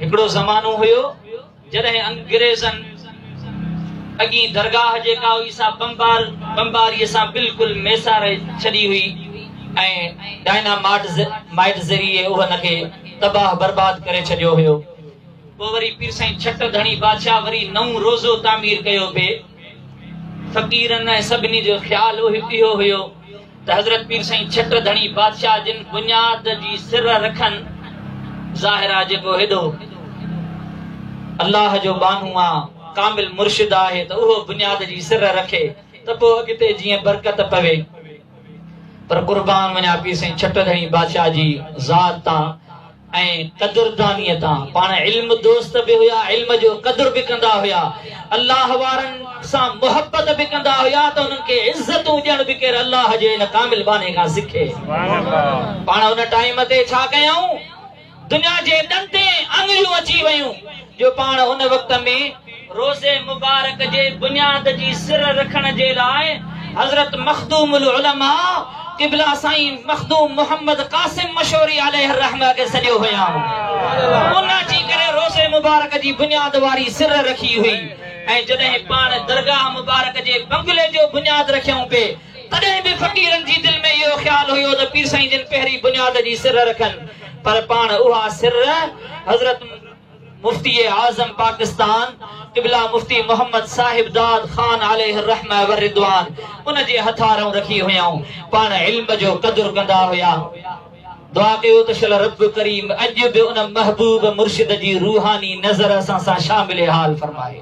هڪڙو زمانو هيو جڏهن انگريزن اڳين درگاهه جيڪا هئي سا بمبار بمباريء سان بلڪل ميساري ڇڏي هئي ۽ ڊائنا ماٽ مائٽ ذريعي ان کي تباهه برباد ڪري ڇڏيو هيو. پوء وري پير سائين ڇٽ ڌڻي بادشاهه وري نئون روضو تعمير ڪيو پئي. فقيرن ۽ سڀني جو خيال اهو هيو ته حضرت پير سائين ڇٽ ڌڻي بادشاهه جن بنياد جي سر رکن، ظاهر آ جيڪو هيڏو الله جو ٻانهون آ، ڪامل مرشد آهي ته اهو بنياد جي سر رکي ته پوء اڳتي جيئن برڪت پوي. پر قربان وڃان پير سائين ڇٽ ڌڻي بادشاهه جي ذات تان. ۽ قدردانيء تان پاڻ علم دوست به هيا، علم جو قدر به ڪندا هيا، الله وارن سان محبت به ڪندا هيا ته انهن کي عزتون ڏيڻ به ڪير الله جي ان ڪامل ٻانهي کان سکي. پاڻ ان ٽائيم تي ڇا ڪيائون؟ دنيا جي ڏندين آڱريون اچي ويون جو پاڻ ان وقت ۾ روضي مبارڪ جي بنياد جي سر رکڻ جي لاء حضرت مخدوم العلماء قبله سائين مخدوم محمد قاسم مشوري عليه الرحمة کي سڏيو هيائون. ان اچي ڪري روضي مبارڪ جي بنياد واري سر رکي هئي ۽ جڏهن پاڻ درگاهه مبارڪ جي بنگلي جو بنياد رکيائون پئي تڏهن به فقيرن جي دل ۾ اهو خيال هيو ته پير سائين جن پهرين بنياد جي سر رکن پر پاڻ اها سر حضرت مفتي اعظم پاڪستان قبله مفتي محمد صاحب داد خان عليه الرحمة والرضوان ان جي هٿارئون رکي هيائون. پاڻ علم جو قدر ڪندا هيا. دعا ڪيو ته شل رب ڪريم اڄ به ان محبوب مرشد جي روحاني نظر اسان سان شامل حال فرمائي.